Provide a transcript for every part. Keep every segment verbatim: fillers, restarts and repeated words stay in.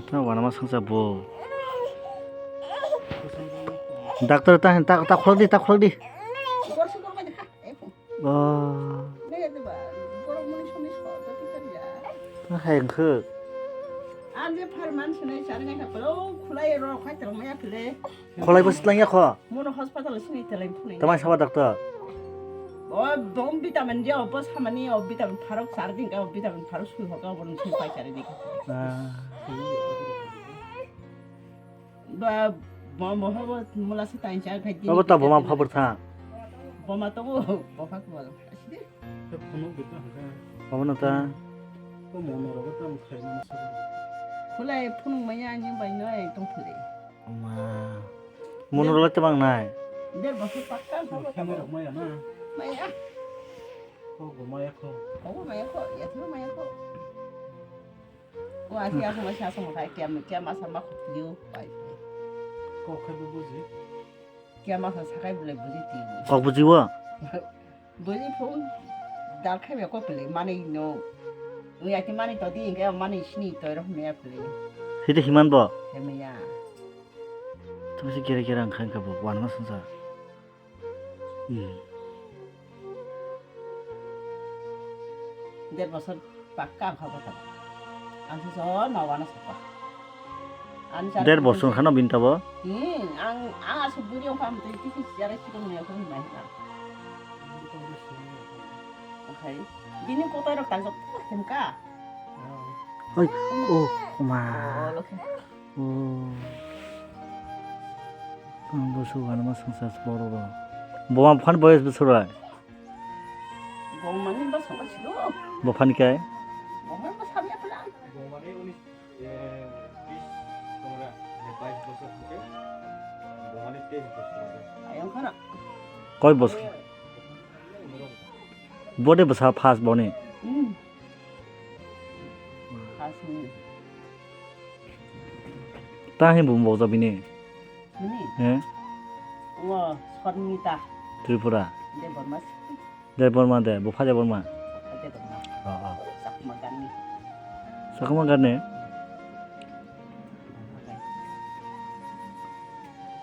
Ta wanama sangsa bo. Doctor ta ta ta khulak di, ta khulak di. Sukor sukor ma dikha. Eh, phung. Oh. Nega deba, borok muni suni so, jati kariya. Ta hai wngkhe. Ang je pharman sinai chari nai kha, palo khulai ro khai tong maya phile. Khulai bo sitlangya kho. Mono hospital sini telai phunai. Tamai saba doctor. O dom vitamin je obo samani o vitamin pharok chari din ka o vitamin pharok sui hoka obo sui pai chari din. Ah. Ba bom bo hobo mula se tain chari khai din. Obo ta boma phabor tha. Boma to bo bo phak bo. Aside. He phunuk gita hwnkhe. Obono ta. Ko mono rogo tamo khaimani sabo. Khulai phunuk maya ani bai no ekdom khulai. Oma. Mono rogo tebang nai. Der bosor pakka ang sabo. Khema rok maya na. Maya. Ko go maya ko. Ko go maya ko, ya thima maya ko. Ko asi asong asi asong khai kiam kiam asa ma khuk liu bai. Ko khai bu buji. Kiam asa sakai bule buji ti. Kok buji wo? Bwrwi phung dal khai bai kok pili manwi no. Wng ya khe manwi to di hwnkhe manwi sini to rw hwnwi ya pili. Hite himan bo? Hwnwi ya. Tamo se gere gere ang kha hwnkhe bo wanma songsa. Hmm. Der bosor. Pakka ang kha bwtang. Ang se so no wano sapa. Ani char Der bosor khano bini tabo? Hmm, ang, ang asuk buri ongkha amtwi tiki siara sikong ne khong mai na. Okhai. Bini kotai rok tangjak hemka. Oi, oh, ma. Oh, lokhe. Oh. Ang bosor wanama songsa borok. Boma phan boyes bosor bai. Bongmani bwskango silo. Buphani khe? Bongmani bwskango ya pula. Bongmani unis, eh, bis tongra, eh, bais bosor hwnkhe, bongmani teis bosor hwnkhe. Ayang khana. Koi bosor? Bode bwsa first boni? Hmm. First ni. Ta hini bumung bokjak bini? Bini? He? Omo Sormita. Tripura. Debbarma. Debbarma de, bupha Debbarma. Bupha Debbarma. Oh, oh. Chakma Garni. Chakma Garni?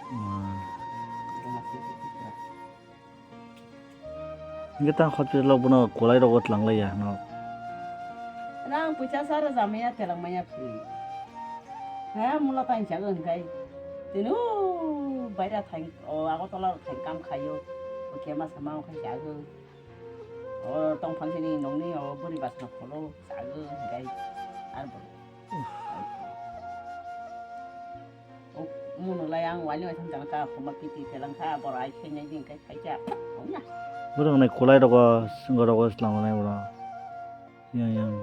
Hmm. Buma Siti Tripura. Hingke tang hospital o bono kwlai rogo twlang lai ya no. Rang puisa sa rwja maya twlang maya phi. Ha mula tang chago hingkai. Tini o baira thang o Agartala rok thang kam khaio. O kema sama o khai chago. O tongphang sini nongni o buri basna kholo chago hingkai. Ar bo. Muno lai ang wali wai thang ka khoma piti telang kha bor ai khainai din kai khaija. Ongya. Boro nai kulai rogo singo rogo slang nai boro. Yang yang.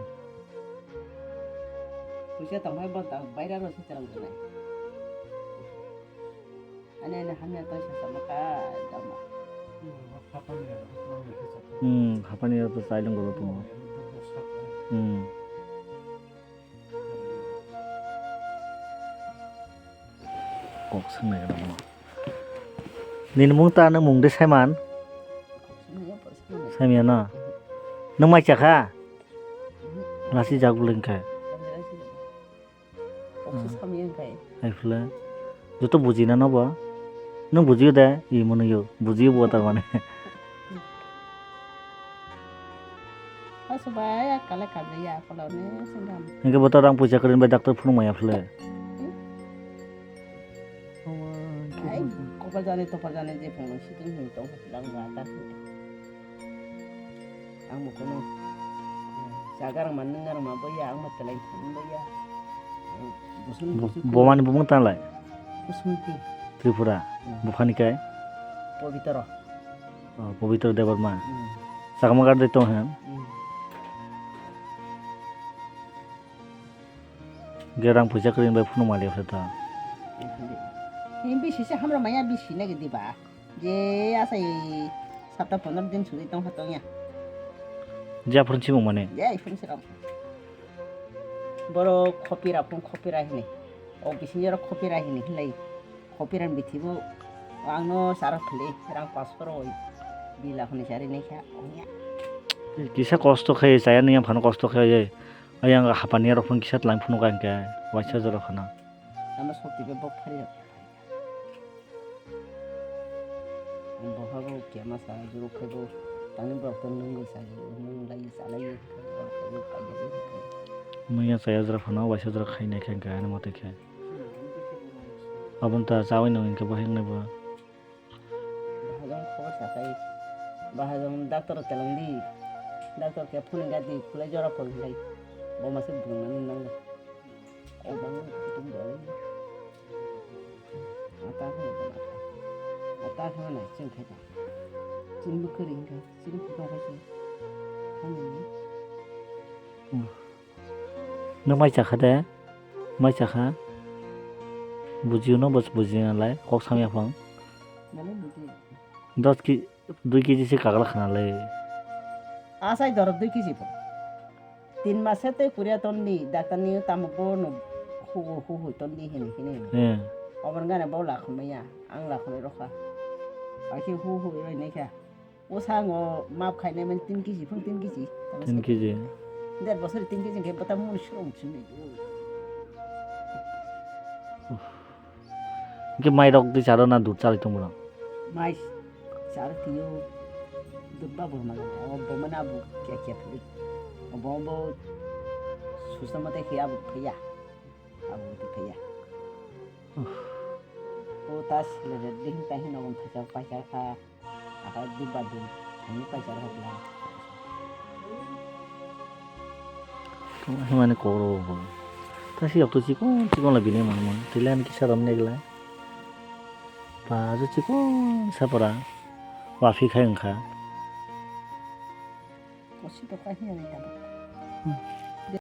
Puisa tong bai bor ta baira ro se telang nai. Ani ani hamya to sa sama ka jama. Hmm, hapani ya to sai lung boro tongo. Hmm. Kok swngnai gana bono. Nini mung ta, nwng mung de Saiman? Saimanya no? Nwng mai cha kha? Lasi jak bwlwng khe. Hai phwle. Joto buji na no bo? Nwng bujiyo de? I mwnwi yo. Bujiyo bo ta mane. Aswk bai, ya kale kabre ya, apholo ne, sengam. Hingke bo to rang puisa kwrwi bai doctor phunuk maya phwle. Hmm? Ai, kopal jani, topal jani, je phunuk siting hini tong, lang ba ta. Ang bo kono, jaga rang ma, nung rang ma, bo ya, ang bo telai phunuk bo ya. Busung, Bo-, busung. Bomani bumung tanglai? Kusunti. Tripura. Hmm. Buphani kai? Pobitro. Oh, Pobitro Debbarma. Hmm. Chakma gar de tong hem? Hmm. Ge rang puisa kwrwi bai phunuk mali phe ta. Ni bisi se hamra maya bisi nagi diba. Je asai sapta pondro din suri tong kha tong ya. Je aphuru chimung mane? Je aphuru chirok. Boro khopira phung khopira hini. O bisingo khopira hini hinlai. Khopira ni bithi bo ang no sara phili rang paanch sho roi bila hwnwi sari nai kha ongya. Kisa kosto khai chaya nini phano kosto khai. Ayang hapani rok phone kisa tlang phunuk ang khe waisa jora khana. Ama sokti be bok phari. Boha bo kema sa juro khe bo tani borok to nungwi sa juro nung lai sa lai. Muya saya jora phano waisa jora khainai khe ang khe ani mote khe. Aboni ta chawi nung khe bo hwnwi bo. Bahai jong khobor sakai. Bahai jong doctor kelang di. Doctor ke phone ga di, kulai jora phone lai. Bo ma se bung nang nang. Ko bang tum do. Ata ko ata. Ata ko na ching khai ta. Ching bu kering ka. Ching bu ka ka ching. Kani ni. Nw mai chakha de? Mai chakha? Bujiyo no bos bujiya nalai, kok samya phang. Nalai bujiyo. Dos ki, dui kg se kagla khana lai. Asai dorok dui kg phang. Tin mas se tei kuriya ton di, daktar ni tamo bo no hu hu hu ton di hini hini. Eh. Obor gana bo lakhumaya, ang lakhumai rokha. Akhe hu hu bai nai kha. O sango map khainai mani tin kg phang tin kg. Tin kg. Der bosor tin kg khe bata mun srong sini. Hingke mai rok di charo na dud chari tong bono? Mai charo tiyo dud ba borma o bo mana bo kya kya phuli. O bo bo susama te kya bo phaya. Abo bo phaya. O tas le ding ta hin o paisa paisa kha. Aka di badum, thani paisa rok la. Tamo himani kok rok bo. Ta si yok to chikon chikon la bini mangmang. Tile ani kisa rom negla. Pa jo chikon sapra. Wafi khai wngkha. Kosi to kai hini ani tamo.